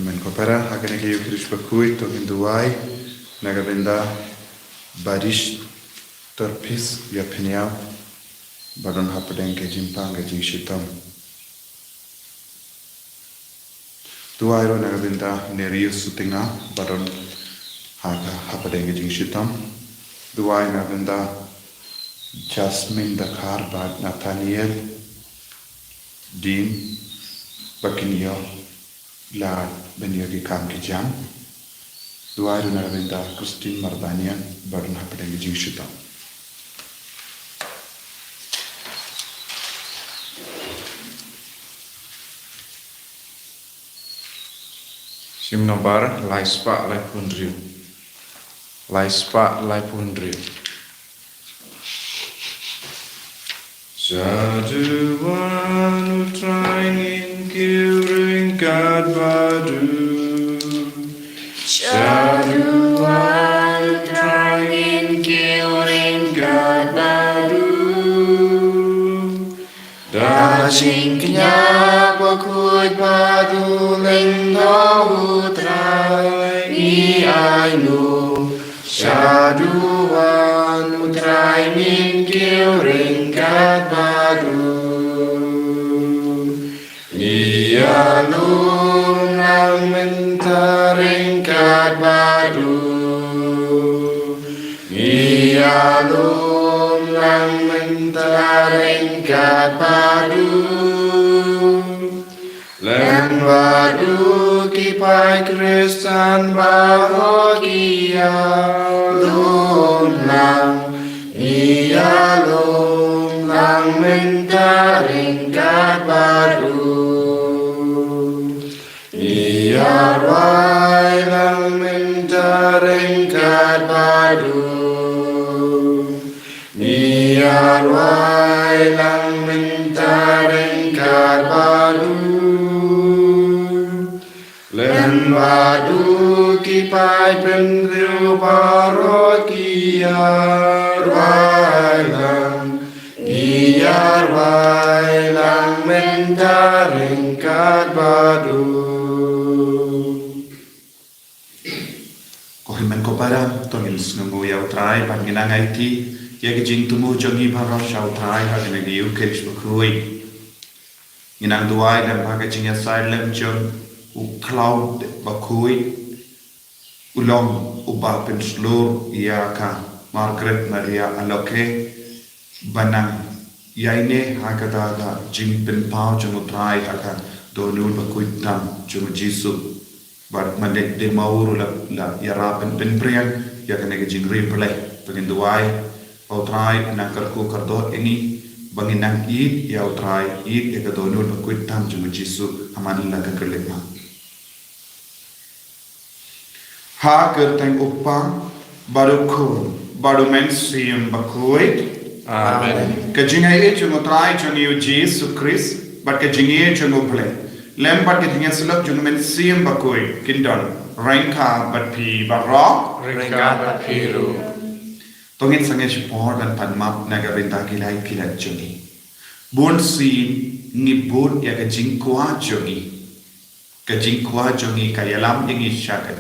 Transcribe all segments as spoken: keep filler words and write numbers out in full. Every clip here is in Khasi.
Men ko para, ha kane ka Eucharist bakhuid to ngin duwai na ka bynta Barish Torpis Yapniaw, ba don hapdeng ka jingpang ka jingshitom. Duwai ruh na ka bynta Nerius Sutinga, ba don ha ka hapdeng ka jingshitom. Duwai na ka bynta Jasmine Dakhar bad Nathaniel Din, ba kin ïoh lad ban ïoh ki kam ki jam. Duwai ruh na ka bynta Christine Marbaniang, ba don hapdeng ka jingshitom. Hymn number lai spah laiphew hynriew. Lai spah laiphew hynriew. Shaduh wan U Trai, ngin kiew ryngkat bad U. Shaduh wan U Trai, ngin kiew ryngkat bad U. Da jingkynmaw bakhuid bad U lyngdoh U Trai ngi ainguh. Shaduh wan U Trai, ngin kiew ryngkat bad U. Ngi ïalum lang mynta ryngkat bad U. Ngi ïalum lang mynta ryngkat bad U. Lem bad U ki paid Khristan baroh ki ïalum lang. Ngi ïalum lang mynta ryngkat bad U. Ngi ïarwai lang mynta ryngkat bad U. Ngi ïarwai lang mynta ryngkat bad U. Lem bad U ki paid bynriew baroh ki ïarwai lang. Ngi ïarwai lang mynta ryngkat bad U. Ko hynmen ko para, to ngin sngewnguh ïa U Trai, bad ngin nang aiti ïa ki jingthmu jong ngi baroh sha U Trai ha kane ka Eucharist bakhuid. Ngin nang duwai lem ha ka jingïasaid lem jong u Claude bakhuid, u long uba pynshlur ïa ka Margaret Maria Aloke, ba nang ïaineh ha kata ka jingpynpaw jong U Trai ha ka dohnud bakhuid tam jong U Jisu. Bad mynta dei ma u ruh la, la ïarap ban pynpriang ïa kane ka jingriewblei. To ngin duwai ba U Trai un nang kyrkhu kyrdoh ïa ngi, ba ngin nang ïeit ïa U Trai, ïeit ïa ka dohnud bakhuid tam jong U Jisu ha man la ka khyllipmat. Ha ka kyrteng U Kpa, bad U Khun, bad U Mynsiem Bakhuid. Amen. Ka jingaiei jong U Trai jong ngi U Jisu Khrist, bad ka jingïeit jong U Blei, lem bad ka jingïasyllok jong U Mynsiem Bakhuid, kin don ryngkat bad phi baroh. Ryngkat bad phi ruh. To ngin sangeh shipor ban pan map na ka bynta ki lait ki lait jong ngi. Bun sien ngi bud ïa ka jingkwah jong ngi. Ka jingkwah jong ngi ka ïalam ïa ngi sha ka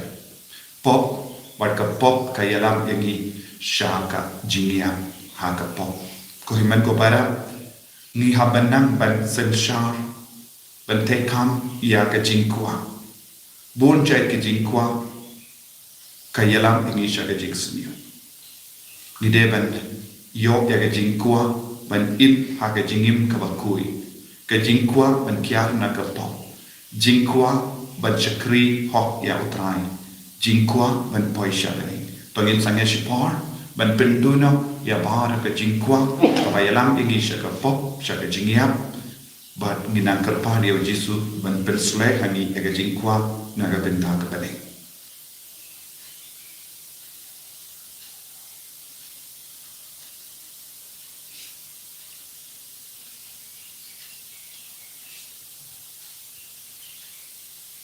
pop, bad ka pop ka ïalam ïa ngi sha ka jingïap ha ka pop. Ko hynmen ko para, ngi hap ban nang ban synshar, ban theh kam ïa ka jingkwah. Bun jait ka jingkwah ka ïalam ïa ngi sha ka jingsniew. Ngi dei ban ïoh ïa ka jingkwah ban im ha ka jingim kaba khuid, ka jingkwah ban kiar na ka pop, jingkwah ban shakri hok ïa U Trai, jingkwah ban poi sha bneng. To ngin sangeh shipor ban pynduh noh ïa baroh ka jingkwah kaba ïalam ïa ngi sha ka pop, sha ka jingïap. Bad ngin nang kyrpad ïa U Jisu ban pynsleh ha ngi ïa ka jingkwah na ka bynta ka bneng.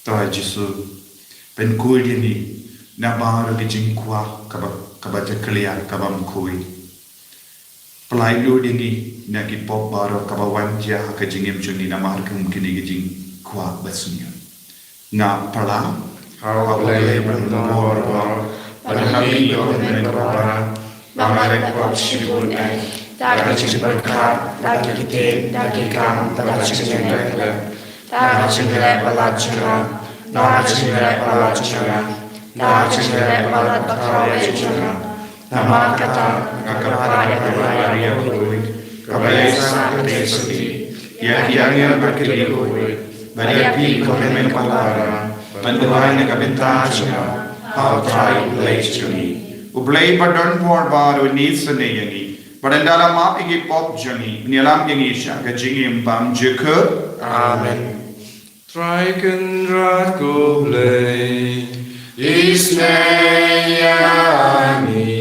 To ai Jisu, pynkhuid ïa ngi na baroh ki jingkwah kaba, kaba jakhlia, kaba ym khuid. Pynlait lut ïa ngi na ki pop baroh kaba wan jia ha ka jingim jong ngi namar kum kine ki jingkwah basniew. Nga pyrshang ha U Blei ba don bor bor, ba don ha ki ïing jong U Blei ba para, ba nga leh pop shibun eh, da ka jingpyrkhat, da ki ktien, da ki kam, da ka jingïaleh, da ka jingleh palat jong nga, da ka jingleh palat jong nga, da ka jingleh palat ba khraw eh jong nga. Namar kata nga kyrpad ïa ka Maria Khuid, kaba ïaisah ka dei sati ïa ki angel bad ki riewkhuid, bad ïa phi ko hynmen ko para, ban duwai na ka bynta jong nga ha U Trai U Blei jong ngi. U Blei ba don bor bor un isynei ïa ngi, bad un da la map ïa ki pop jong ngi, un ïalam ïa ngi sha ka jingim bymjukut. Amen. Trai Kynrad ko Blei, isynei ïa ngi.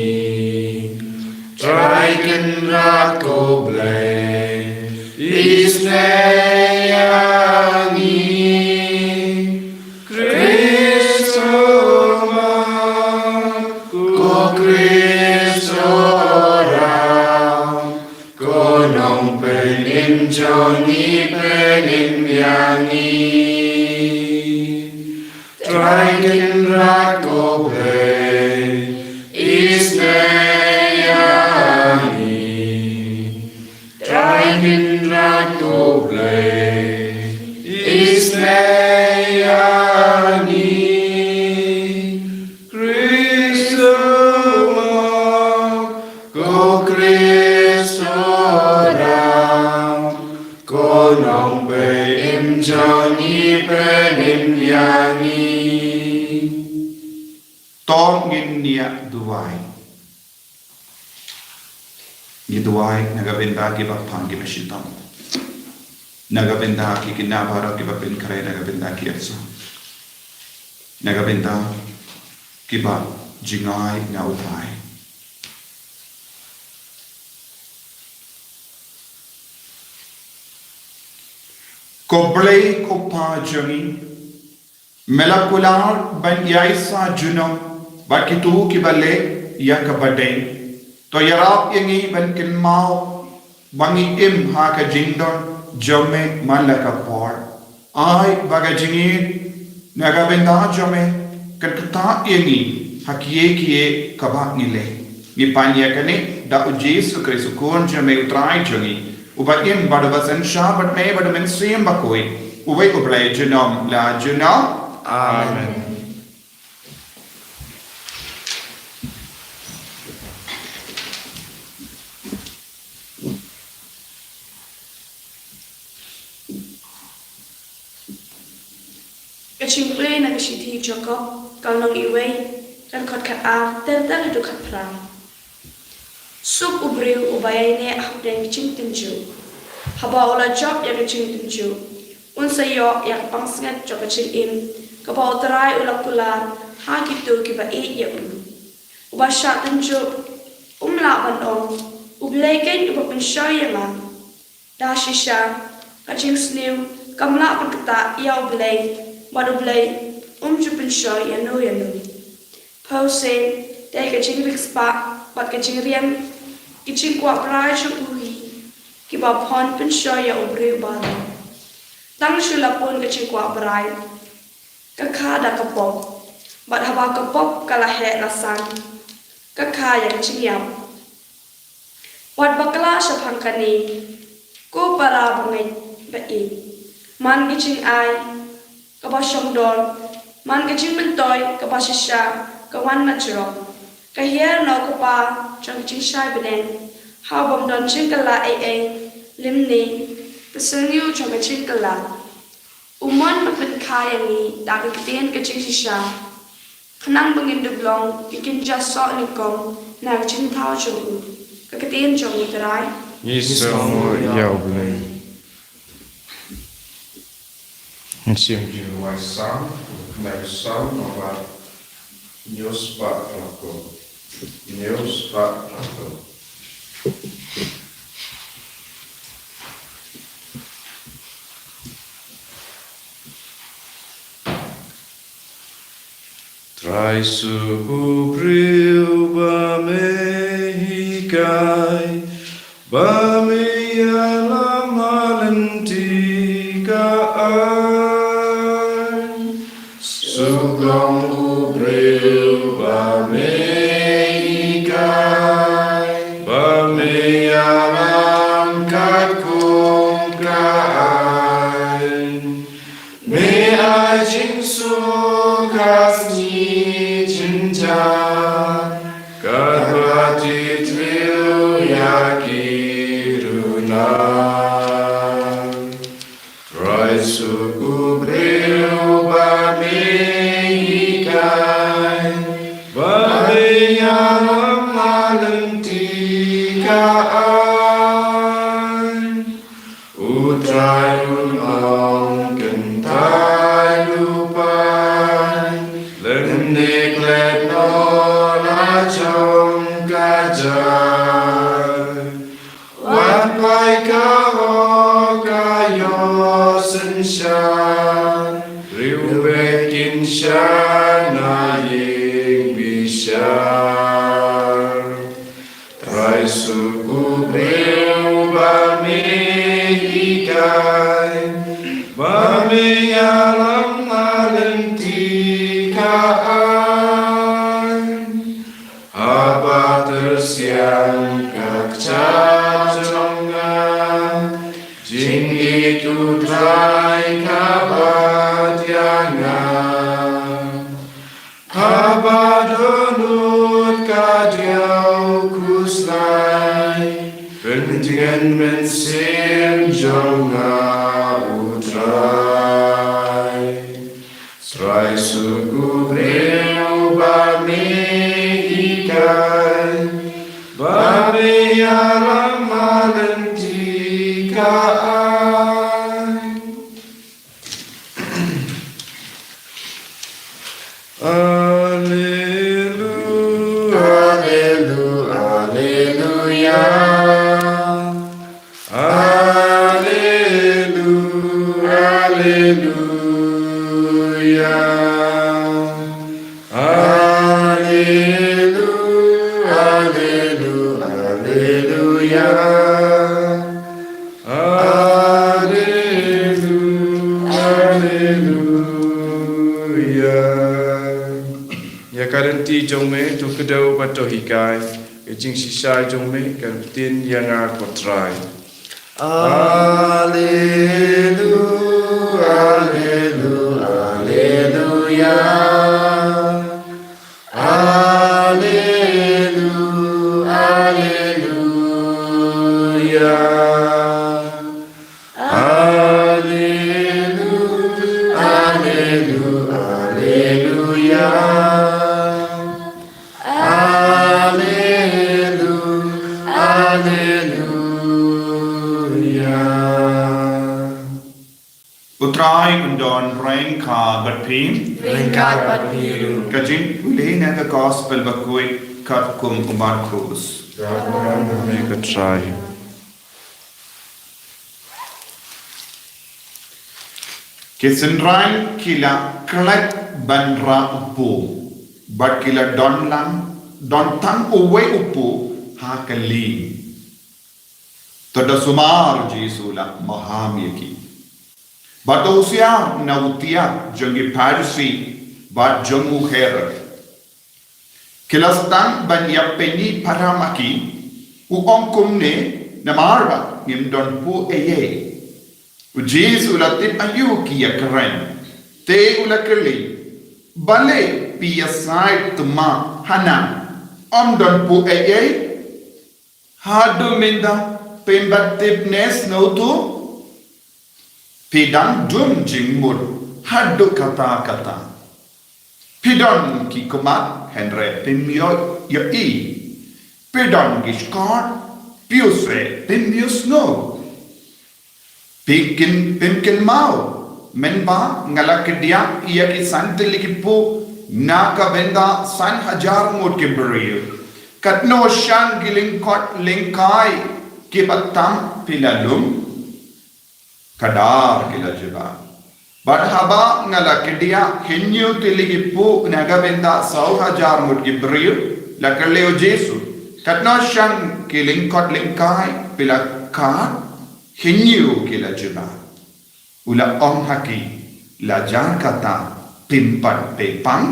Trai Kynrad ko Blei, isynei ïa ngi. Khrist u map, ko Khrist u ram, ko nongpynim jong ngi, pynim ïa ngi. Trai Kynrad ko Blei, isynei ïa ngi. Trai Kynrad ko Blei, isynei ïa ngi. Khrist u map, ko Khrist u ram, ko nongpynim jong ngi, pynim ïa ngi. To ngin ïa duwai. Ngi duwai na ka bynta kiba pang kiba shitom, na ka bynta ki khynnah baroh kiba pynkhreh, na ka bynta ki exam, na ka bynta kiba jngai na U Trai. Ko Blei ko Pa jong ngi, me la kular ban ïaisah junom bad kito kiba leh ïa kaba dei. To ïarap ïa ngi ban kynmaw ba ngi im ha ka jingdon jong me man la ka por. Ai ba ka jingïeit na ka bynta jong me kan ktah ïa ngi ha kiei kiei kaba ngi leh. Ngi pan ïa kane da U Jisu Khrist U Khun jong me U Trai jong ngi, uba im bad uba synshar bad me bad U Mynsiem Bakhuid, uwei U Blei junom la junom. Amen. Ka jingpule na ka shithi Jakob, ka lynnong wei, dkhot khatar ter ter haduh khatphra. Suk u briew uba ïaineh hapdeng ka jingtynjuh, haba u la jop ïa ka jingtynjuh, un sa ïoh ïa ka pansngiat jong ka jingim kaba U Trai u la kular ha kito kiba ïeit ïa u. Uba shah tynjuh um lah ban ong, U Blei keiñ uba pynshoi ïa nga. Da shisha ka jingsniew kam lah ban ktah ïa U Blei, bad U Blei um ju pynshoi ïano ïano. Phew sien dei ka jingriewspah bad ka jingriam, ka jingkwah brai jong u hi, kiba pynpynshoi ïa u briew baroh. Tang shu la pun ka jingkwah brai, ka kha da ka pop, bad haba ka pop ka la heh la san, ka kha ïa ka jingïap. Wat bakla shaphang kane, ko para bangeit ba ïeit, man ka jingai kaba shongdor, man ka jingmyntoi kaba shisha ka wan na jrong, ka hiar na u kpa jong ka jingshai bneng, ha u bym don jingkylla ei ei lymne ka syngiew jong ka jingkylla. U mon bad pynkha ïa ngi da ka ktien ka jingshisha, khnang ba ngin dup long ki kynja soh nyngkong na ka jingthaw jong u. Ka ktien jong U Trai. Ngi sngewnguh ïa U Blei. Ngi sim jingduwai Salm, khyndai Salm, nombar hynñiew spah hynñiew. Hynñiew spah hynñiew. Trai, suk u briew ba me hikai, ba me ïalam ha lynti ka aiñ. ïa ki runar. Trai suk u briew ba me hikai, ba me ïalam ha lynti ka aiñ. U Trai un ong kyntait lypa, lymne klet noh la jong ka jait. Wat peit ka hok ka ïoh synshar, riewbeiñ kin shah na ïing bishar. Trai suk u briew ba me hikai, ba me ïalam ha lynti ka aiñ. Haba tyrsiang ka kjat jong nga, jingïeit u Trai ka bat ïa nga. Haba dohnud ka diaw khuslai, pyntngen mynsiem jong nga u Trai. Trai suk u briew ba me hikai, ba me ïalam ha lynti ka aiñ. Alleluia, alleluia, alleluia. Alleluia, alleluia, alleluia, alleluia. Alleluia, alleluia. Ïa ka lynti jong me to kdew bad to hikai, ka jingshisha jong me kan btin ïa nga ko Trai. Alleluia, alleluia, alleluia. Alleluia, alleluia. Alleluia, alleluia, alleluia. Alleluia. U Trai un don ryngkat bad phi. Ryngkat bad phi ruh. Ka jingpule na ka Gospel bakhuid katkum u Markus. Ko Trai. Ki synran ki la klet ban rah u pop, bad ki la don lang, don tang uwei u pop ha ka lieng. Te da sumar u Jisu u la maham ïa ki. Bad u husiar na u tiak jong ki Pharisi bad jong u Herod. Ki la sdang ban ïa pyni para ma ki, u ong kumne, namar ba ngim don pop ei ei. U Jisu u la tip aïu ki ïa kren. Te u la kylli, balei phi ïasaid thymmai hana, ym don pop ei ei? Haduh mynta phim pat tip ne sngewthuh? Phi dang dum jingmut haduh katta katta. Phi don ki khmat hynrei phim ïoh ïohi. Phi don ki shkor, phi ïohsngew, phim ïohsngew. Phi kin, phim kynmaw mynba nga la kdiah ïa ki san tylli ki pop na ka bynta san hajar ngut ki briew? Katno shang ki lyngkot lyngkai kiba tam phi la lum? Kadar ki la jubab. Bad haba nga la kdiah hynñiew tylli ki pop na ka bynta saw hajar ngut ki briew? La kylli u Jisu, katno shang ki lyngkot lyngkai phi la khad? Hynñiew, ki la jubab. U la ong ha ki, la jar kata phim pat pang?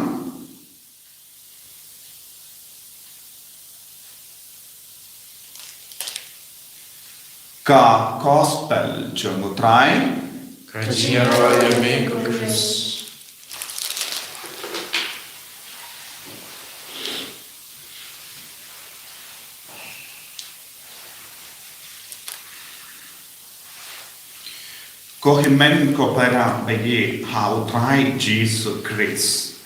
Ka Gospel jong u Trai. Ka jingïaroh ïa me ko Khrist. Ko hynmen ko para ba ïeit ha U Trai Jisu Khrist.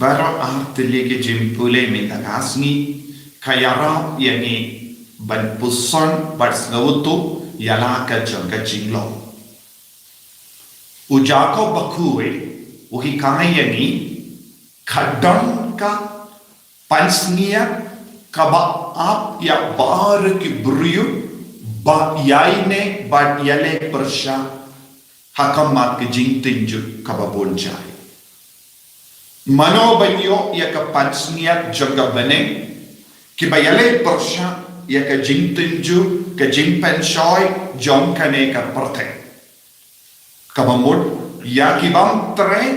Baroh artylli ki jingpule mynta ka sngi ka ïarap ïa ngi ban puson bad sngewthuh ïa la ka jong ka jinglong. U Jakob bakhuid u hikai ïa ngi ka don ka pansngiat kaba ap ïa baroh ki briew ba ïaineh bad ïaleh pyrshah ha khmat ka jingtynjuh kaba bun jai. Mano ban ïoh ïa ka pansngiat jong ka bneng, kiba ïaleh pyrshah ïa ka jingtynjuh, ka jingpynshoi jong kane ka pyrthei. Kaba mut ïa ki bym trei,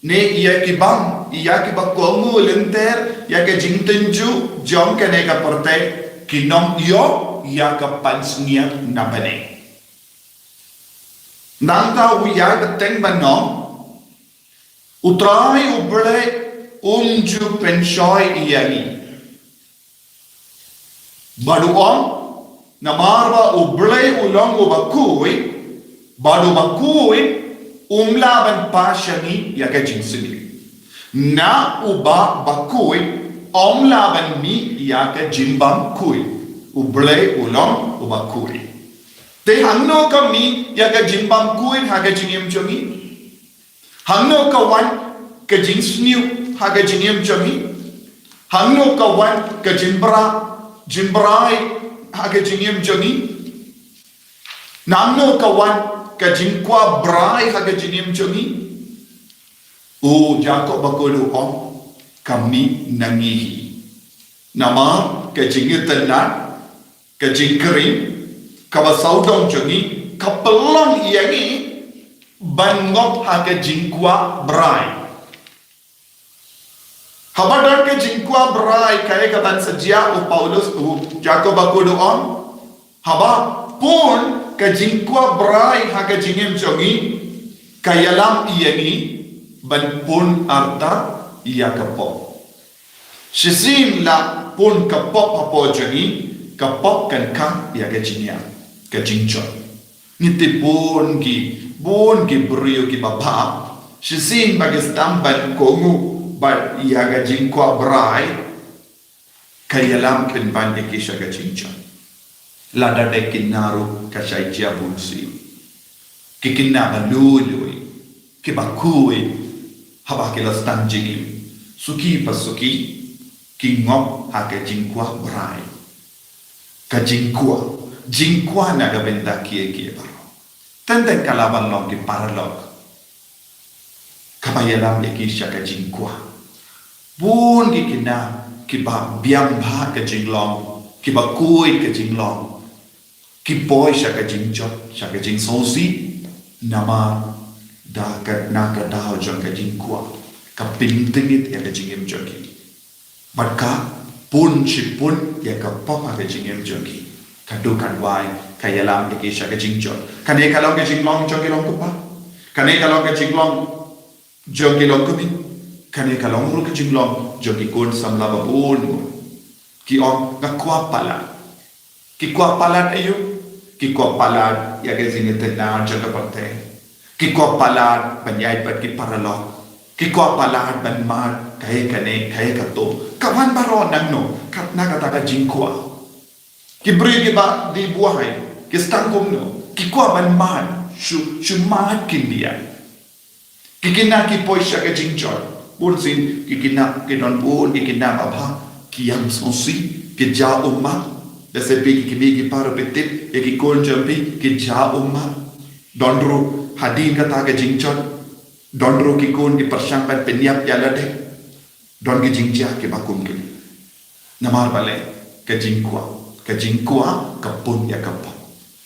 ne ïa ki bym, ïa kiba kohnguh lynter ïa ka jingtynjuh jong kane ka pyrthei, kin ym ïoh ïa ka pansngiat na bneng. Nangta u ïai bteng ban ong, U Trai U Blei um ju pynshoi ïa ngi. Bad u ong, namar ba U Blei u long uba khuid, bad uba khuid um lah ban pynshoi ngi ïa ka jingsniew. Na uba bakhuid um lah ban mih ïa ka jingbymkhuid. U Blei u long uba khuid. Te hangno ka mih ïa ka jingbymkhuid ha ka jingim jong ngi? Hangno ka wan ka jingsniew ha ka jingim jong ngi? Hangno ka wan ka jingbra, jingbrai ha ka jingim jong ngi? Nangno ka wan ka jingkwah brai ha ka jingim jong ngi? U Jakob bakhuid u ong, ka mih na ngi hi. Namar ka jingitynnad, ka jingkyrmen, kaba sawdong jong ngi ka pynlong ïa ngi ban ngop ha ka jingkwah brai. Haba don ka jingkwah brai, kaei kaban sa jia? U Paulus, u Jakob bakhuid u ong, haba pun ka jingkwah brai ha ka jingim jong ngi, ka ïalam ïa ngi ban pun artat ïa ka pop. Shisien la pun ka pop hapoh jong ngi, ka pop kan khang ïa ka jingïap, ka jingjot. Ngi tip bun ki, bun ki briew kiba bha, shisien ba ki sdang ban kohnguh bad ïa ka jingkwah brai, ka ïalam pynban ïa ki sha ka jingjot. Lada dei kynna ruh ka shait jia bun sien. Ki kynna ba lui lui, kiba khuid, haba ki la sdang jingim, suki pa suki, ki ngop ha ka jingkwah brai. Ka jingkwah, jingkwah na ka bynta kiei kiei baroh. Teng teng ka lah ban long ki paralok, kaba ïalam ïa ki sha ka jingkwah. Bun ki kynna kiba biang bha ka jinglong, kiba khuid ka jinglong, ki poi sha ka jingjot, sha ka jingsngewsih, namar da ka, na ka daw jong ka jingkwah, ka pyntngit ïa ka jingim jong ki. Bad ka pun shipun ïa ka pop ha ka jingim jong ki. Ka duk ka duwai, ka ïalam ïa ki sha ka jingjot. Kane ka long ka jinglong jong ki long kpa. Kane ka long ka jinglong jong ki long kmie. Kane ka long ruh ka jinglong jong ki khun samla ba bun. Ki ong, nga kwah palat. Ki kwah palat aïu? Ki kwah palat ïa ka jingïathuh na jong ka pyrthei. Ki kwah palat ban ïaid bad ki paralok. Ki kwah palat ban mad kaei kane, kaei kato. Ka wan baroh nangno? Kat na kata ka jingkwah. Ki briew kiba die buaid, ki sdang kumno? Ki kwah ban mad, shu, shu mad khyndiat. Ki kynna ki poi sha ka jingjot. Bun sien ki kynna, ki don bun ki kynna ba bha, ki ïam sngewsih, ki jaw ummat. Lehse phi ki kmie ki para phi tip ïa ki khun jong phi, ki jaw ummat. Don ruh hadien kata ka jingjot, don ruh ki khun ki pyrshang ban pynïap ïa lade. Don ki jingjia kiba kum kine. Namar balei? Ka jingkwah, ka jingkwah ka pun ïa ka pop.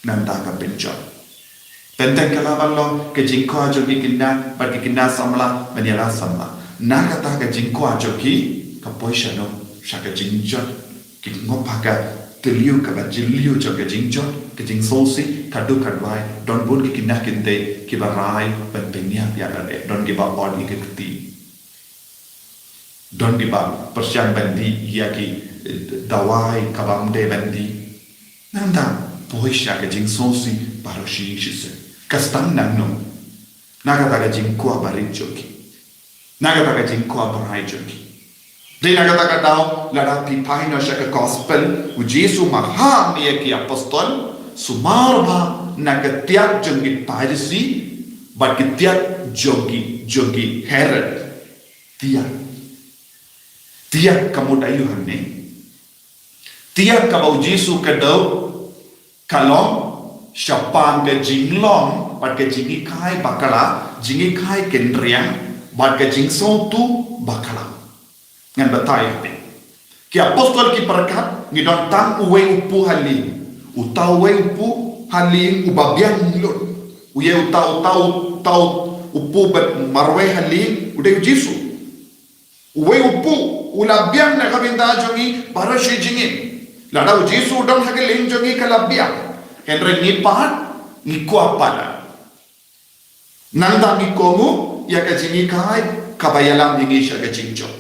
Nangta ka pynjot. Teng teng ka lah ban long ka jingkwah jong ki kynna bad ki kynna samla ban ïalam samla. Na kata ka jingkwah jong ki, ka poi shano? Sha ka jingjot. Ki ngop ha ka tyrliew kaba jylliew jong ka jingjot, ka jingsngewsih, ka duk ka duwai. Don bun ki kynna kynthei kiba rai ban pynïap ïa lade. Don kiba ot ïa ki kti. Don kiba pyrshang ban dih ïa ki, eh, dawai kaba ym dei ban dih. Nangta poi sha ka jingsngewsih, baroh shi shisien. Ka sdang nangno? Na kata ka jingkwah barit jong ki. Na kata ka jingkwah brai jong ki. Dei na kata ka daw, lada phi peit noh sha ka gospel, u Jisu u maham ïa ki apostol, sumar bha na ka tiat jong ki Pharisi, bad ka tiat jong ki, jong ki Herod. Tiat. Tiat ka mut aïu hangne? Tiat kaba u Jisu u kdew, ka long shaphang ka jinglong, bad ka jinghikai bakla, jinghikai kynriang, bad ka jingsngewthuh bakla. Ngan batai ha phi. Ki apostol ki pyrkhat, ngi don tang uwei u kpu ha lieng. Uta uwei u kpu ha lieng uba biang lut. Uei uta, uta, uta u kpu bad marwei ha lieng, u dei u Jisu. Uwei u kpu, u la biang na ka bynta jong ngi baroh shi jingim. Lada u Jisu u don ha ka lieng jong ngi ka la biang. Hynrei ngi pat, ngi kwah palat. Nangta ngi kohnguh ïa ka jinghikai kaba ïalam ïa ngi sha ka jingjop.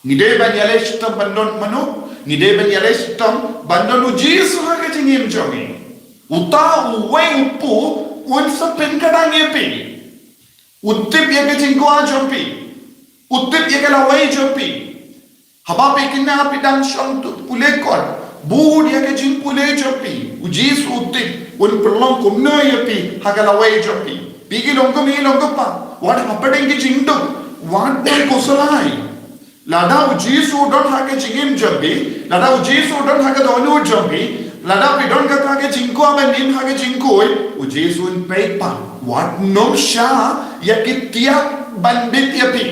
Ngi dei ban ïaleh shitom ban don mano, ngi dei ban ïaleh shitom ban don u Jisu ha ka jingim jong ngi. Uta uwei u kpu, un sa pynkynmaw ïa phi. U tip ïa ka jingkwah jong phi. U tip ïa ka lawei jong phi. Haba phi kynmaw phi dang shong tu pule kot, bud ïa ka jingpule jong phi. U Jisu u tip, un pynlong kumno ïa phi ha ka lawei jong phi. Phi ki long kmie long kpa, wat hapdeng ki jingduk, wat phi khuslai. Lada u Jisu u don ha ka jingim jong phi, lada u Jisu u don ha ka dohnud jong phi, lada phi don kata ka jingkwah ban im ha ka jingkhuid, u Jisu un peit pat. Wat nym shah ïa ki tiat ban bit ïa phi.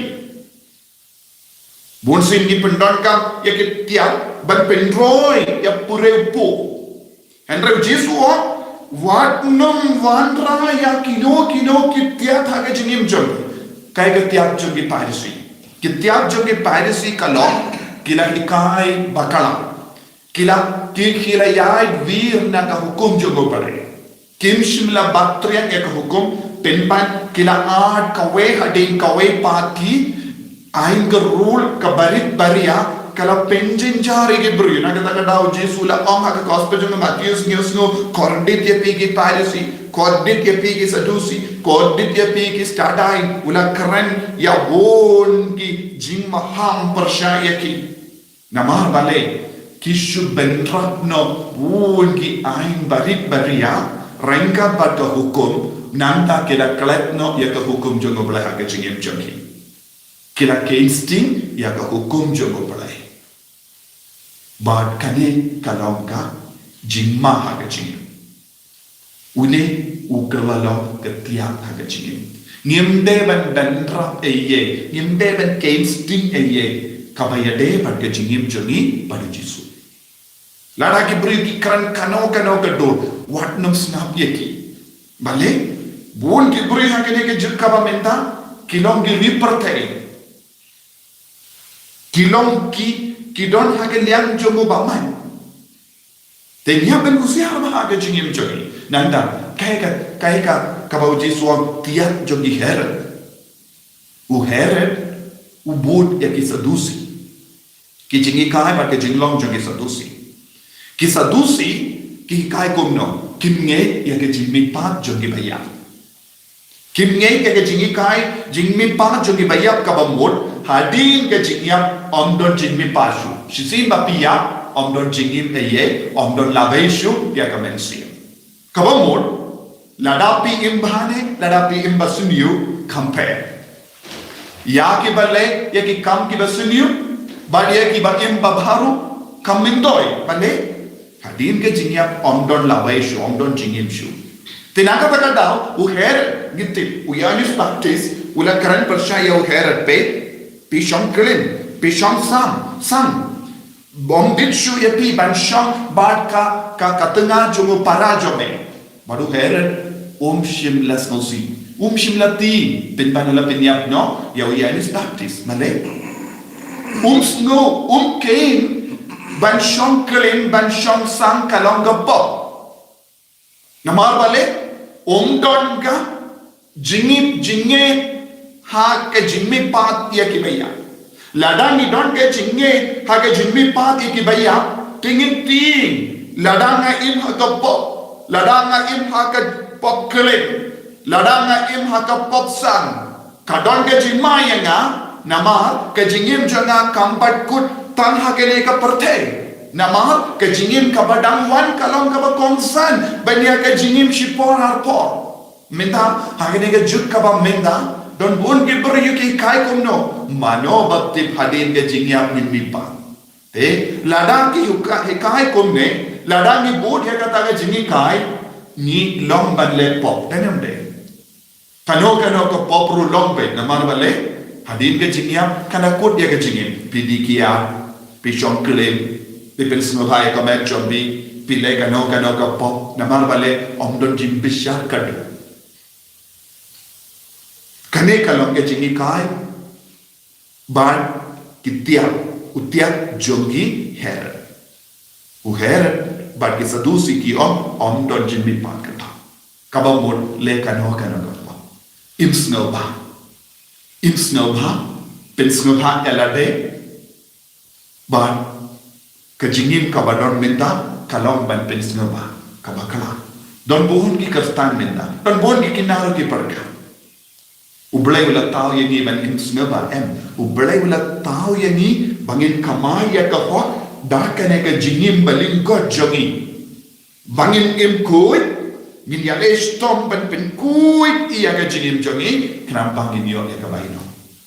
Bunsien ngi pyndonkam ïa ki tiat ban pynroi ïa pure u kpu. Hynrei u Jisu u ong, wat nym wanrah ïa kino kino ki tiat ha ka jingim jong phi. Kaei ka tiat jong ki Pharisi? Ki tiat jong ki Pharisi ka long, ki la hikai bakla. Ki la, ki, ki la ïaid wir na ka hukum jong u Blei. Kim shym la bat triang ïa ka hukum, pynban ki la ïaid kawei hadien kawei pat ki, aiñ ka rule ka barit baria, ka la pynjynjar ïa ki briew. Na kata ka daw u Jisu u la ong ha ka gospel jong u Mathaios, ngi ïohsngew, kordit ïa phi ki Pharisi, kordit ïa phi ki Sadusi, kordit ïa phi ki stad aiñ, u la kren ïa bun ki jingmaham pyrshah ïa ki. Namar balei, ki shu bynrap noh bun ki aiñ barit baria, ryngkat bad ka hukum, nangta ki la klet noh ïa ka hukum jong u Blei ha ka jingim jong ki. Ki la kynstieng ïa ka hukum jong u Blei. Bad kane ka long ka jingma ha ka jingim. Une u kylla long ka tiat ha ka jingim. Ngim dei ban bynrap ei ei, ngim dei ban kynstieng ei ei, kaba ïadei bad ka jingim jong ngi bad u Jisu. Lada ki briew ki kren kano kano ka dur, wat nym sngap ïa ki. Balei, bun ki briew ha kane ka juk kaba mynta, ki long ki riewpyrthei. Ki long ki, ki don ha ka liang jong u bymman. Te ngi hap ban husiar bha ha ka jingim jong ngi. Nangta, kaei ka, kaei ka, kaba u Jisu u ong tiat jong ki Herod. U Herod, u bud ïa ki Sadusi. Ki jinghikai bad ki jinglong jong ki Sadusi. Ki Sadusi, ki hikai kumno, kim ngeit ïa ka jingmihpat jong ki baïap. Kim ngeit ïa ka jinghikai, jingmihpat jong ki baïap kaba mut, hadien ka jingïap ym don jingmihpat shuh. Shisien ba phi ïap, ym don jingim ei ei, ym don lawei shuh ïa ka mynsiem. Kaba mut, lada phi im bha ne, lada phi im basniew, kham pher. Ïa kiba leh, ïa ki kam kiba sniew, bad ïa kiba im babha ruh, kham myntoi, balei? Hadien ka jingïap ym don lawei shuh, ym don jingim shuh. Te na kata ka daw, u Herod, ngi tip, u Ïoannis Baptist, u la kren pyrshah ïa u Herod, phi, phi shong klim, phi shong sam, sam. Ym bit shuh ïa phi ban shong bad ka, ka, ka tnga jong u para jong me. Bad u Herod, um shym la sngewsih. Um shym la tieng, pynban u la pynïap noh ïa u Ïoannis Baptist, balei? Um sngew, um khein ban shong klim, ban shong sam ka long ka pop. Namar balei, um don ka jingim, jingngeit ha ka jingmihpat ïa ki baïap. Lada ngi don ka jingngeit ha ka jingmihpat ïa ki baïap, te ngin tieng, lada nga im ha ka pop. Lada nga im ha ka pop klim, lada nga im ha ka pop san, ka don ka jingma ïa nga, namar ka jingim jong nga kam pat kut tang ha kane ka pyrthei. Namar ka jingim kaba dang wan ka long kaba kongsan ban ïa ka jingim shipor arpor. Mynta ha kane ka juk kaba mynta, don bun ki briew ki hikai kumno, mano ba tip hadien ka jingïap ngin mih pat. Te lada ki hikai, hikai kumne, lada ngi bud ïa kata ka jinghikai, ngi long ban leh pop, dang em dei. Kano kano ka pop ruh long beit, namar balei, hadien ka jingïap kan da kut ïa ka jingim. Phi dih ki ïar, phi shong klim, phi pynsngewbha ïa ka met jong phi, phi leh kano kano ka pop, namar balei, ym don jingbishar kadu. Kane ka long ka jinghikai bad ki tiak, u tiak jong ki Herod. U Herod bad ki Sadusi ki ong, ym don jingmihpat kata. Kaba mut leh kano kano ka pop. Im sngewbha. Im sngewbha. Pynsngewbha ïa lade. Bad ka jingim kaba don mynta ka long ban pynsngewbha kaba khlaiñ. Don bun ki Khristan mynta, don bun ki kynhun ki pyrkhat, U Blei u la thaw ïa ngi ban im sngewbha, em? U Blei u la thaw ïa ngi ba ngin kamai ïa ka hok da kane ka jingim ba lyngkot jong ngi. Ba ngin im khuid, ngin ïaleh shitom ban pynkhuid ïa ka jingim jong ngi, khnang ba ngin ïoh ïa kaba ïehnoh.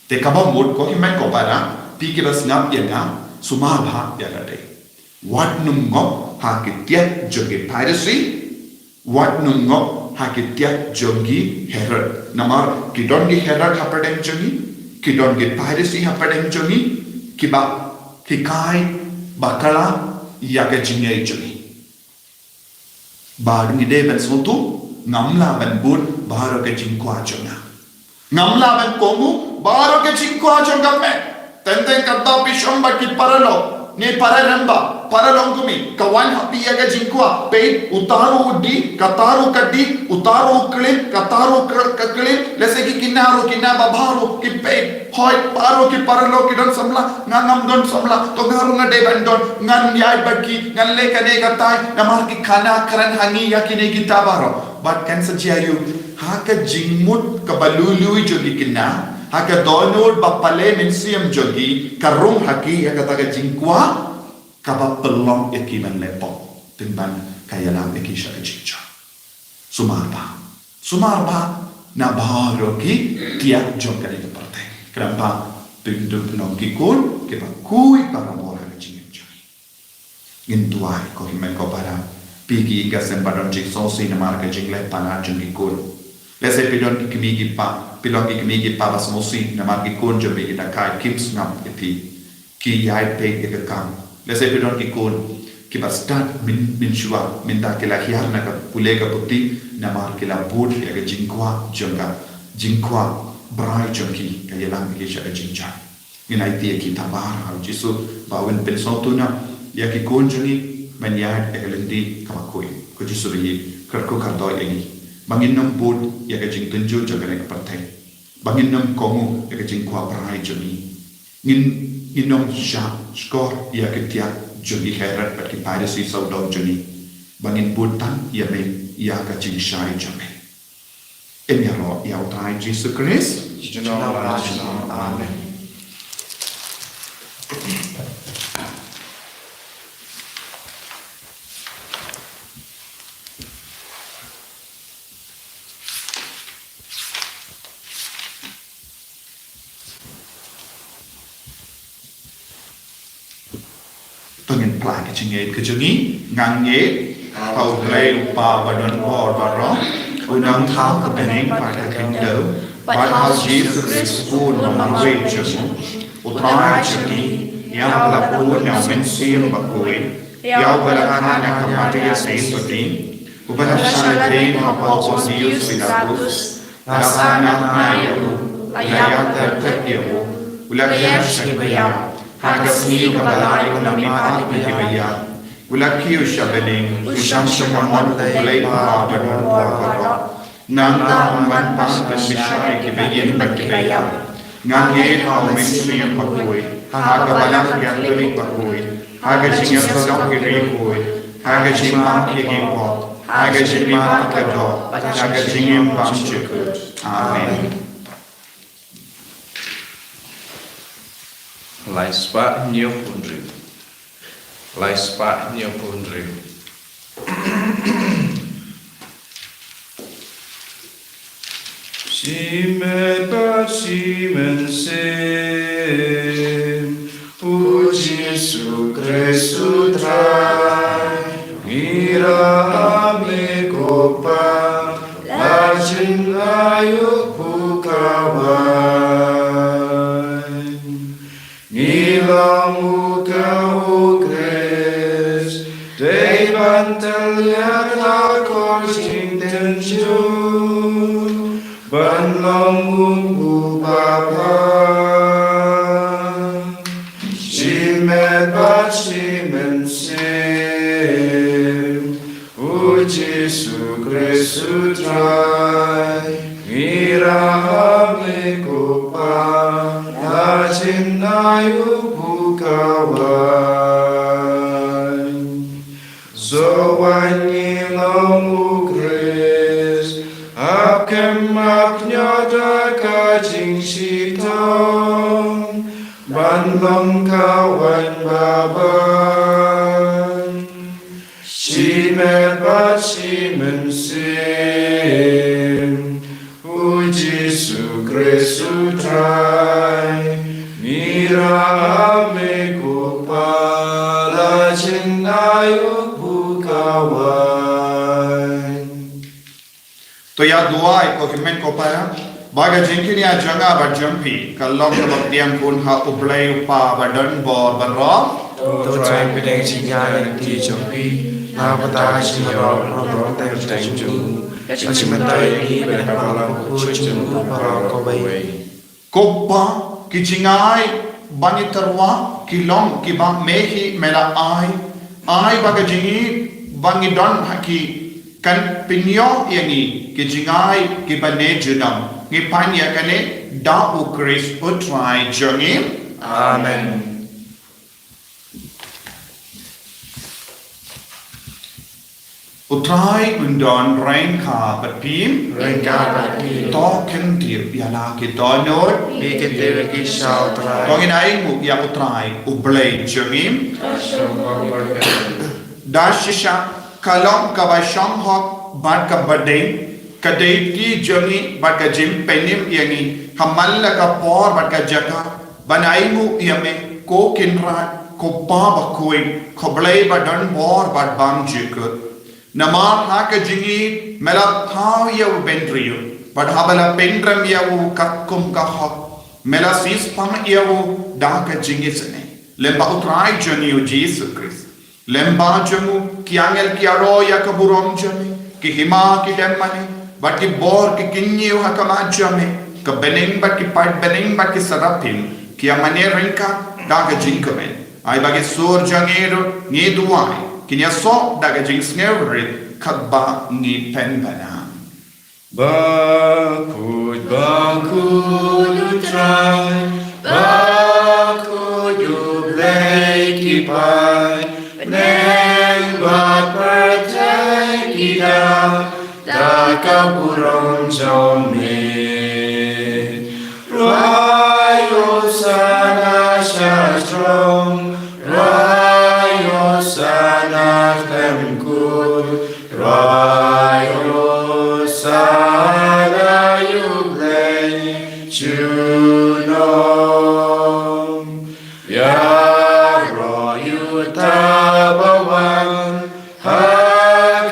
Te kaba mut ko hynmen ko para, phi kiba sngap ïa nga, sumar bha ïa lade. Wat nym ngop ha ki tiak jong ki Pharisi, wat nym ngop ha ki tiak jong ki Herod. Namar ki don ki Herod hapdeng jong ngi, ki don ki Pharisi hapdeng jong ngi, kiba hikai bakla ïa ka jingngeit jong ngi. Ba ngi dei ban sngewthuh, ngam lah ban bud baroh ka jingkwah jong nga. Ngam lah ban kohnguh baroh ka jingkwah jong ka met. Teng teng kata phi shong bad ki paralok, ne para rangbah, para longkmie, ka wan ha phi ïa ka jingkwah, peit, uta ruh u dih, kata ruh ka dih, uta ruh u klim, kata ruh ka, ka klim, lehse ki kynhun ruh, ki kynhun babha ruh, ki peit. Hooid, baroh ki paralok ki don samla, nga ngam don samla, to nga ruh nga dei ban don, ngan ïaid bad ki, ngan leh kane katai, namar ki khana kren ha ngi ïa kine kita baroh. Bad kan sa jia aïu, ha ka jingmut kaba lui lui jong ki kynhun, ha ka dohnud ba pale mynsiem jong ki, ka rung ha ki ïa kata ka jingkwah, kaba pynlong ïa ki ban leh pop, pynban ka ïalam ïa ki sha ka jingjia. Sumar bha. Sumar bha na baroh ki tiak jong kane ka pyrthei. Khnang ba phin dup long ki khun kiba khuid barabor ha ka jingim jong ngi. Ngin duwai ko hynmen ko para. Phi ki ïing ki sem ba don jingsngewsih namar ka jingleh palat jong ki khun. Lehse phi don ki kmie ki kpa, phi long ki kmie ki kpa ba sngewsih namar ki khun jong phi ki dang khaii kim sngap ïa phi. Ki ïai peit ïa ka kam. Lehse phi don ki khun kiba stad myn, mynshuwa, mynta ki la hiar na ka pule ka puthi, namar ki la bud ïa ka jingkwah jong ka, jingkwah brai jong ki, ka ïalam ïa ki sha ka jingjia. Ngin aiti ïa ki tang ba ha u Jisu ba un pynsngewthuh noh ïa ki khun jong ngi ban ïaid ïa ka lynti kaba khuid. Ko Jisu ba ïeit, kyrkhu kyrdoh ïa ngi ba ngin nym bud ïa ka jingtynjuh jong kane ka pyrthei. Ba ngin nym kohnguh ïa ka jingkwah brai jong ngi. Ngin, ngin nym shah shkor ïa ki tiak jong ki Herod bad ki Pharisi sawdong jong ngi. Ba ngin bud tang ïa me, ïa ka jingshai jong me. Ïaroh ïa U Trai Jisu Khrist. Junom la junom. Amen. To ngin phla ka jingngeit ka jong ngi, nga ngeit ha U Blei U Kpa uba don bor baroh, u nongthaw ka bneng bad ka khyndew, bad ha U Jisu Khrist u khun ba marwei jong u, U Trai jong ngi, ïa uba la bun na U Mynsiem Bakhuid, ïa uba la kha na ka Maria Theisotti, uba la shah lade ha u Pontius Pilatus, la sah na bnai ïa u, la ïaid thep thep ïa u, u la khiah sha ki baïap, ha ka sngi kaba lai u la mihpat na ki baïap, u la kiew sha bneng, u shong sha kamon U Blei U Kpa uba don bor baroh. Nangta un wan pat ban bishar ïa ki baïeng bad ki baïap. Nga ngeit ha U Mynsiem Bakhuid, ha ka Balang Katholik bakhuid, ha ka jingïasyrdoh ki riewkhuid, ha ka jingmap ïa ki pop, ha ka jingmih bad ka doh, ha ka jingim bymjukut. Amen. Lai spah hynñiewphew hynriew. Lai spah hynñiewphew hynriew. Shimet bad shimynsiem, U Jisu Khrist U Trai, ngi ïarap ïa me ko Pa, la jin aïu phu kawei. Ngi long u ka u Khrist, dei ban tylliat ha ka jingtynjuh, ban long u Baba. Shimet bad shimynsiem, U Jisu Khrist U Trai, ngi ïarap ïa me ko Pa, la jin aïu phu kawei. Shuwa ngi long u Khrist, ap kem ap ñiot ha ka jingshitom, ban long ka waiñ baban. Shimet bad shimynsiem, U Jisu Khrist U Trai, ngi ïarap ïa me ko Pa, la jin aïu phu kawei. To ïa duwai, ko hynmen ko para, ba ka jingkñia jong nga bad jong phi kan long kaba pdiang khun ha U Blei U Kpa badonbor baroh. To Trai, pdiang jingkñia lynti jong phi na ka bynta ka jingïaroh baroh, ka jingmyntoi jong ngi bad ka balang jong U baroh kawei. Ko Pa, ki jingai ba ngi tyrwa ki long kiba me hi me la ai. Ai ba ka jingïeit ba ngi don ha ki kan pynïoh ïa ngi ki jingai kiba ne junom. Ngi pan ïa kane da U Khrist U Trai jong ngi. Amen. U Trai un don ryngkat bad phi. Ryngkat bad phi. To kyntiew ïa la ki dohnud. Ngi kyntiew ïa ki sha U Trai. To ngin ainguh ïa U Trai U Blei jong ngi. Ka shong hok bad ka dei. Da shisha ka long kaba shong hok bad kaba dei, ka dei ki jong ngi bad ka jingpynim ïa ngi ha man la ka por bad ka jaka ban ainguh ïa me, ko Kynrad, ko Pa bakhuid, ko Blei badonbor bad bymjukut. Namar ha ka jingïeit me la thaw ïa u bynriew, bad haba la pynrem ïa u katkum ka hok, me la siewspah ïa u da ka jingisynei. Lem bad U Trai jong ngi U Jisu Khrist, lem bad jong u ki angel ki ïaroh ïa ka burom jong me, ki hima ki dem mane bad ki bor ki kyñiew ha khmat jong me. Ka bneng bad ki paid bneng bad ki seraphin ki ïa mane ryngkat da ka jingkmen. Ai ba ki sur jong ngi ruh, ngi duwai, kin ïasoh da ka jingsngewrit katba ngi pynbna. Bakhuid, bakhuid U Trai, bakhuid U Blei, ki paid bneng bad pyrthei ki dap da ka burom jong me. Rwai Hosana sha jrong, rwai Hosana khlem kut, rwai Hosana ïa U Blei junom. Ïaroh ïa uta ba wan ha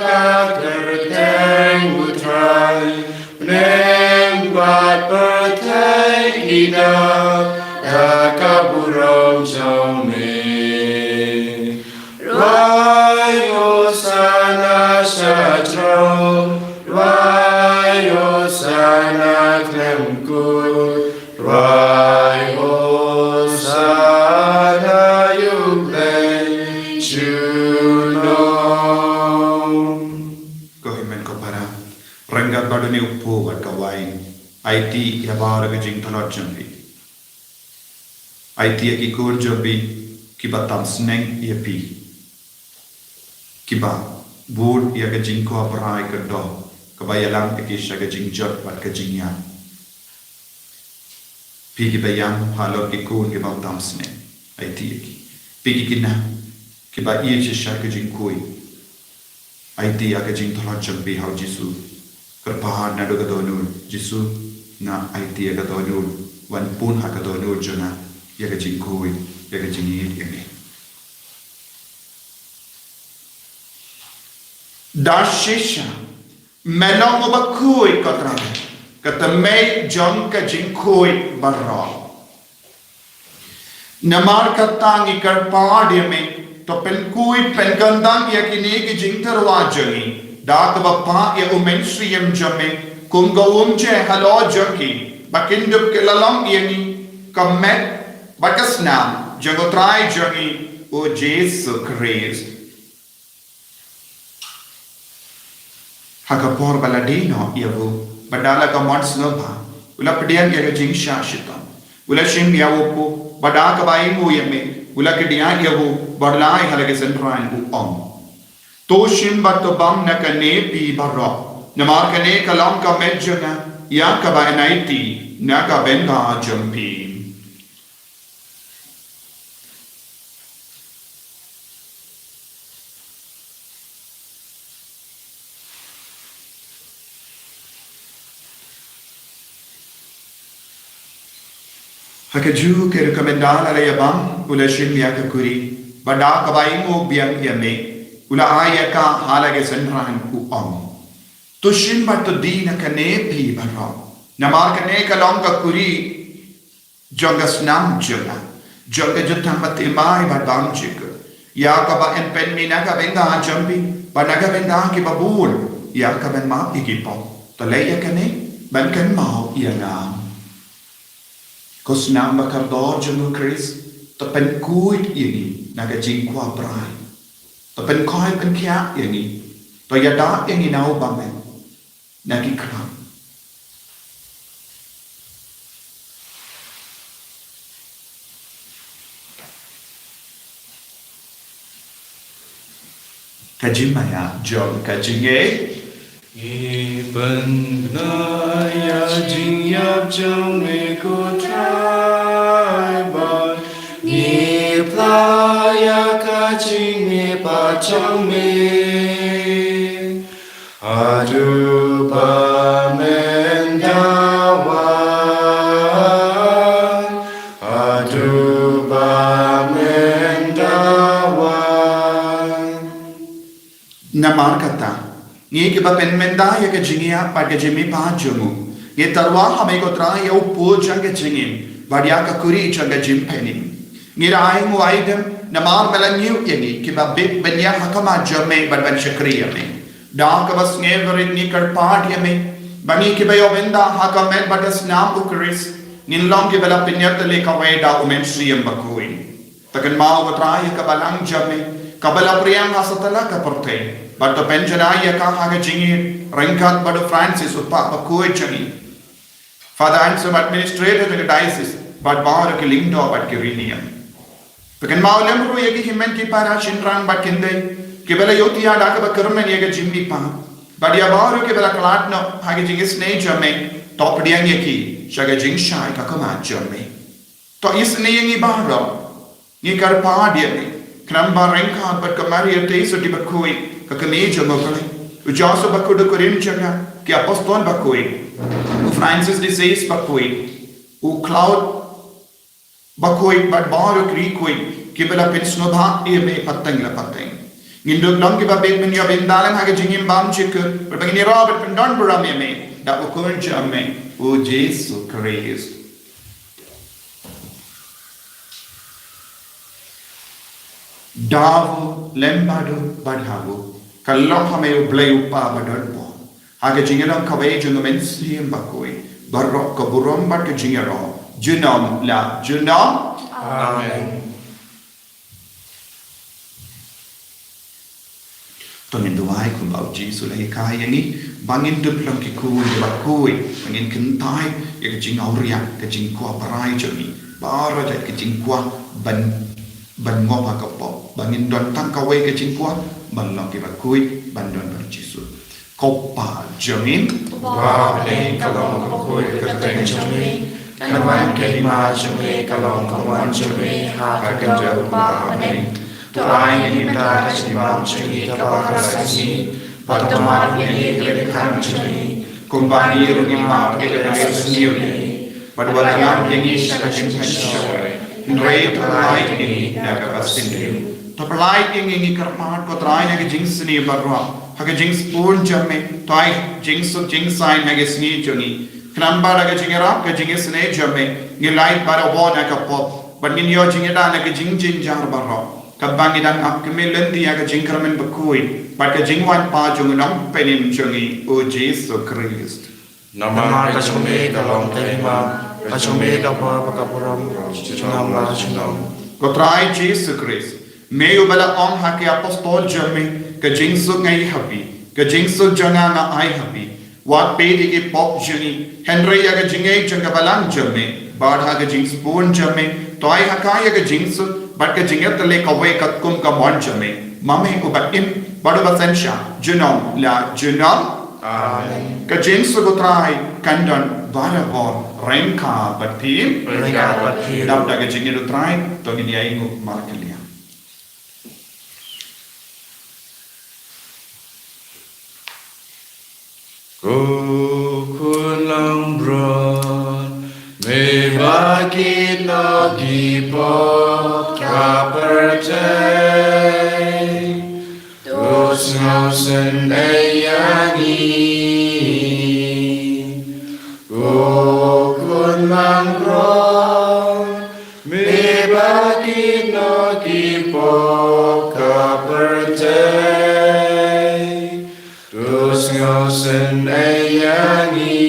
ka kyrteng U Trai, bneng bad pyrthei ki dap da ka burom jong me. Rwai Hosana sha jrong, rwai Hosana khlem kut, rwai Hosana ïa U Blei junom. Ko hynmen ko para, ryngkat bad une u kpu bad ka waiñ, aiti ïa baroh ka jingtlot jong phi. Aiti ïa ki khun jong phi kiba tam sneng ïa phi, kiba bud ïa ka jingkwah brai ka doh, kaba ïalam ïa ki sha ka jingjot bad ka jingïap. Phi kiba ïam halor ki khun ki bym tam snem, aiti ïa ki. Phi ki khynnah kiba ïeit shisha ka jingkhuid, aiti ïa ka jingthrang jong phi ha u Jisu. Kyrpad naduh ka dohnud, Jisu, nga aiti ïa ka dohnud, wan pun ha ka dohnud jong nga ïa ka jingkhuid, ïa ka jingïeit ïa me. Da shisha, me long uba khuid, ko Trai, ka tymmen jong ka jingkhuid baroh. Namar kata ngi kyrpad ïa me, to pynkhuid pynkyndang ïa kine ki jingtyrwa jong ngi da kaba phah ïa u Mynsiem jong me kum ka umjer halor jong ki, ba kin dup ki la long ïa ngi ka met bad ka snam jong u Trai jong ngi u Jisu Khrist. Ha ka por ba la die noh ïa u, bad da la ka mon sngewbha, u la pdiang ïa ka jingshah shitom. U la shim ïa u kpu, bad da kaba ainguh ïa me, u la kdiah ïa u, bad u la ai ha la ki synran, u ong: To shim bad to bam na kane phi baroh, namar kane ka long ka met jong nga ïa kaba yn aiti na ka bynta jong phi. Ha kajuh ka rukom ynda la ïa bam, u la shim ïa ka kuri, bad da kaba ainguh biang ïa me, u la ai ïa ka ha la ki synran, u ong: To shim bad to die na kane phi baroh, namar kane ka long ka kuri jong ka snam jong nga, jong ka jutang ba thymmai bad bymjukut, ïa kaba yn pynmih na ka bynta jong phi bad na ka bynta kiba bun, ïa kaban map ïa ki pop. To leh ïa kane ban kynmaw ïa nga. Ko snam ba kordor jong u Khrist, to pynkhuid ïa ngi na ka jingkwah brai. To pynkhuid pynkhiah ïa ngi. To ïada ïa ngi na u bymman na ki khlam. Ka jingmaïa jong ka jingngeit. Ngi pynbna ïa ka jingïap jong me ko Trai, bad ngi phla ïa ka jingmihpat jong me. Haduh ba men da wan, haduh ba men da wan. Namar kata, ngi kiba pynmynta ïa ka jingïap bad ka jingmihpat jong u, ngi tyrwa ha me ko Trai ïa u pud jong ka jingim, bad ïa ka kuri jong ka jingpynim. Ngi da ainguh aidem namar me la ñiew ïa ngi kiba bit ban ïaid ha khmat jong me bad ban shakri ïa me. Da kaba sngewrit ngi kyrpad ïa me, ba ngi kiba ïoh bynta ha ka met bad ka snam u Khrist, ngin long kiba la pynïatylli kawei da u Mynsiem Bakhuid. To kynmaw ko Trai ïa ka balang jong me, kaba la pdiang ha satlak ka pyrthei, bad to pynjanai ïa ka ha ka jingïeit, ryngkat bad u Francis u Pope bakhuid jong ngi, Father Anselm, administrator jong ka diocese, bad baroh ki lyngdoh bad ki riewniam. To kynmaw lem ruh ïa ki hynmen ki para shynrang bad kynthei kiba la ïohthiah da kaba kyrmen ïa ka jingmihpat, bad ïa baroh kiba la khlad noh ha ka jingisynei jong me, to pdiang ïa ki sha ka jingshai ka khmat jong me. To isynei ïa ngi baroh. Ngi kyrpad ïa me, khnang ba ryngkat bad ka Maria Theisotti bakhuid, ka kmie jong u Blei, u Joseph bakhuid u kurim jong nga, ki apostol bakhuid, u Francis de Sales bakhuid, u Claude bakhuid bad baroh ki riewkhuid kiba la pynsngewbha ïa me pateng la pateng, ngin dup long kiba bit ban ïoh bynta lem ha ka jingim bymjukut, bad ba ngin ïaroh bad pyndonburom ïa me da u Khun jong me, u Jisu Khrist. Da u lem bad u bad ha u, ka long ha me u Blei u Kpa badonbor, ha ka jingïalang kawei jong u Mynsiem Bakhuid, baroh ka burom bad ka jingïaroh junom la junom. Amen. To ngin duwai kumba u Jisu u la hikai ïa ngi, ba ngin dup long ki khun kiba khuid, ba ngin kyntait ïa ka jingawria, ka jingkwah brai jong ngi, baroh jait ka jingkwah ban, ban ngop ha ka pop. ba ngin don tang kawei ka jingkwah ban long kiba khuid ban don bad Jisu. Ko Pa jong ngi, uba ha bneng, ka long kaba khuid ka kyrteng jong me. Kan wan ka hima jong me, ka long ka mon jong me ha ka khyndew kumba ha bneng. To ai ngi mynta ka jingbam jong ngi kaba ha ka sngi, bad to map ïa ngi ki jingkam jong ngi, kumba ngi ruh ngi map ïa kiba ïasniew ïa ngi. Bad wat ïalam ïa ngi sha ka jingpynshoi, hynrei to pynlait ïa ngi na kaba sniew. To pynlait ïa ngi, ngi kyrpad ko Trai, na ka jingsniew baroh, ha ka jingsbun jong me. To ai jingsuk jingsaiñ ha ka sngi jong ngi. Khnang ba da ka jingïarap ka jingisynei jong me, ngin lait barabor na ka pop, bad ngin ïoh jingïada na ka jingjynjar baroh, kaba ngi dang ap kmie lynti ïa ka jingkyrmen bakhuid bad ka jingwan pat jong u Nongpynim jong ngi, u Jisu Khrist. Namar ka jong me ka long ka hima, ka jong me ka bor bad ka burom junom la junom. Ko Trai Jisu Khrist, me uba la ong ha ki apostol jong me, ka jingsuk nga ai ha phi, ka jingsuk jong nga nga ai ha phi. Wat peit ïa ki pop jong ngi, hynrei ïa ka jingngeit jong ka balang jong me, bad ha ka jingsbun jong me, to ai ha ka ïa ka jingsuk bad ka jingïatylli kawei katkum ka mon jong me, ma me uba im bad uba synshar junom la junom. Amen. Ka jingsuk u Trai kan don barabor ryngkat bad phi. Ryngkat bad phi. Dap da ka jingïeit u Trai, to ngin ïa ainguh markylliang. Ko khun langbrot, me ba kit noh ki pop ka pyrthei, to sngewsynei ïa ngi. Ko khun langbrot, me ba kit noh ki pop ka pyrthei, to sngewsynei ïa ngi.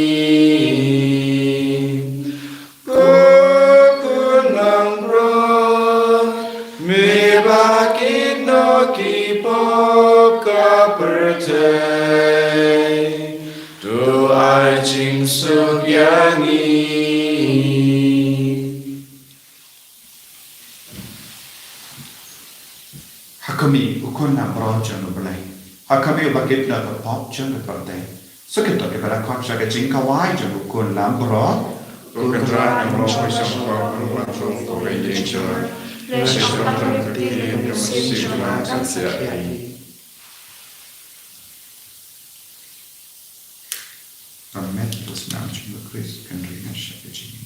Ko khun langbrot, me ba kit noh ki pop ka pyrthei, to ai jingsuk ïa ngi. Ha khmih, u khun langbrot jong u Blei. Ha khmih, uba kit noh ka pop jong ka pyrthei. Sa kito kiba la khot sha ka jingkhawai jong u khun langbrot. U Kynrad, nang long poi sha u pop, u la jong ko ka ïing jong. Leh sha ka pyrthei, ïa ka mercy jong nga kan sa ïa. Amen. Ka snam jong u Khrist kan ring sha ka jingim.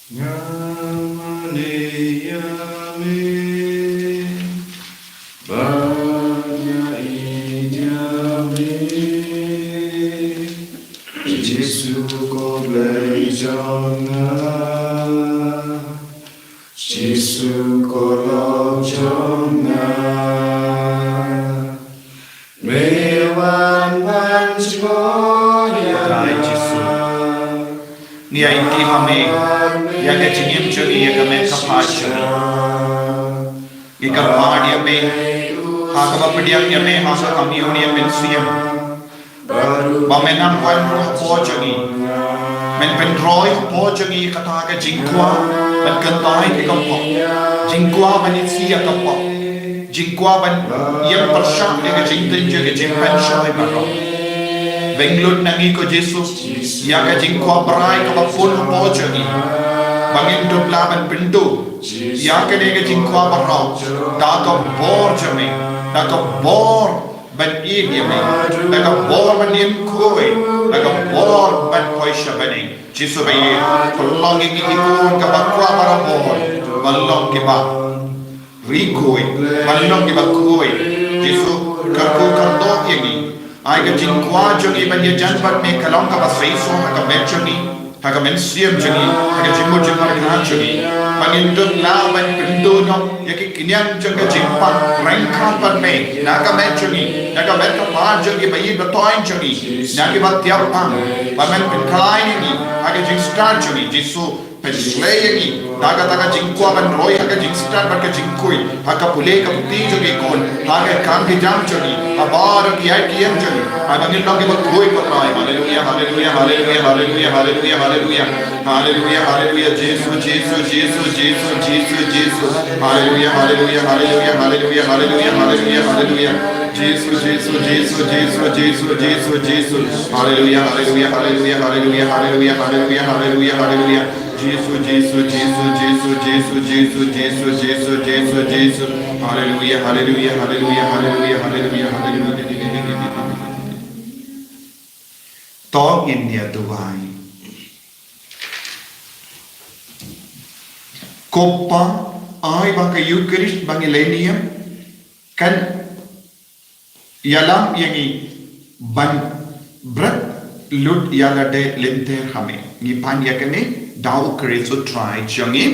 Nga mane ïa me, bad nga ïeit ïa me, Jisu ko Blei jong nga. Jisu ko long jong nga. Me wan ban jngoh ïa Trai nga. Jisu. Ngi aiti ha me ïa ka jingim jong ngi, ïa ka met ka phad jong ngi. Ngi kyrpad ïa me ha kaba pdiang ïa me ha ka kam ïa u Mynsiem. Ba men nang wan ruh hapoh jong ngi. Men pynroi hapoh jong ngi kata ka jingkwah ban kyntait ïa ka pop. Jingkwah ban isih ïa ka pop. Jingkwah ban ïeng pyrshah ïa ka jingtynjuh, ka jingpynshoi baroh. Bynrap na ngi ko Jisu ïa ka jingkwah brai kaba pun hapoh jong ngi. Ba ngin dup lah ban pynduh ïa kane ka jingkwah baroh da ka bor jong me, da ka bor ban ïeit ïa me, da ka bor ban ïeng khuid, da ka bor ban poi sha bneng. Jisu ba ïeit, pynlong ïa ngi ki khun kaba kwah barabor ban long kiba ri khuid, ban long kiba khuid. Jisu, kyrkhu kyrdoh ïa ngi. Ai ka jingkwah jong ngi ban ïajan bad me ka long kaba seisoh ha ka met jong ngi, ha ka mynsiem jong ngi, ha ka jingmut jingpyrkhat jong ngi. Ba ngin dup lah ban pynduh noh ïa ki khñiang jong ka jingpang ryngkat bad me na ka met jong ngi, na ka met ka phad jong ngi, ba ïeit ba toiñ jong ngi, na kiba tiap pang, ba men pynkhlaiñ ïa ngi ha ka jingstad jong ngi. Jisu, pynslei ïa ngi da kata ka jingkwah ban roi ha ka jingstad bad ka jingkhuid, ha ka pule ka puthi jong ngi khun, ha ka kam ka jam jong ngi, ha baroh ki ïaid ki ïeng jong ngi. Ai ba ngin long kiba khuid, ko Trai. Haleluia, haleluia, haleluia, haleluia, haleluia, haleluia. Haleluia, haleluia, Jisu, Jisu, Jisu, Jisu, Jisu, Jisu. Haleluia, haleluia, haleluia, haleluia, haleluia, haleluia, haleluia. Jisu, Jisu, Jisu, Jisu, Jisu, Jisu, Jisu. Haleluia, haleluia, haleluia, haleluia, haleluia, haleluia, haleluia, haleluia. Jisu, Jisu, Jisu, Jisu, Jisu, Jisu, Jisu, Jisu, Jisu, Jisu. Haleluia, haleluia, haleluia, haleluia, haleluia, haleluia. To ngin ïa duwai. Ko Pa, ai ba ka Eukharist ba ngi leh niam kan ïalam ïa ngi ban bret lut ïa lade lynter ha me. Ngi pan ïa kane da u Khrist u Trai jong ngi.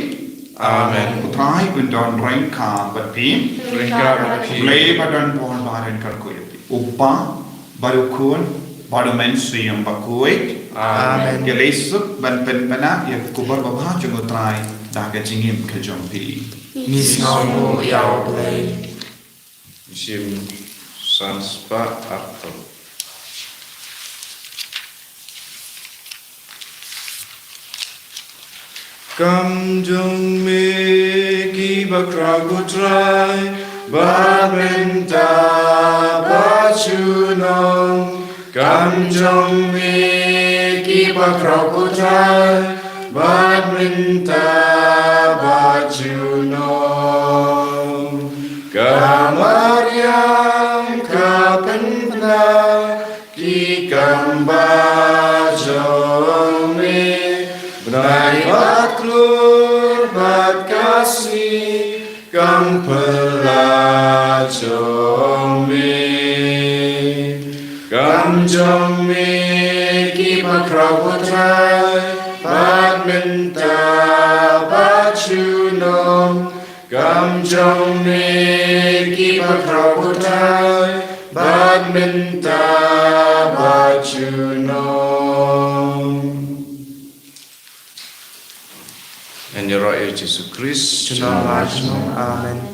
Amen. U Trai un don ryngkat bad phi. Ryngkat bad phi. U Blei ba don bor ba ryngkat kyrkhu ïa phi. U Pa, bad u Khun, bad u Mynsiem Bakhuid. Amen. Ïa leit suk ban pynbna ïa ka khubor babha jong u Trai da ka jingim ka jong phi. Ngi sngewnguh ïa u Blei. Mynsiem san spah arphew. Kam jong me ki bakhraw ko Trai, bad mynta bad junom. Kam jong me ki bakhraw ko Trai, bad mynta bad junom. Ka Mariam ka pynbna ki kam ba jong me, bnai bad klur bad ka sngi kam phylla jong me. Kam jong me ki bakhraw ko Trai, bad mynta bad junom. Kam jong me ki bakhraw ko Trai, bad mynta bad junom. Yn ïaroh ïa Jisu Khrist. Junom la junom. Amen.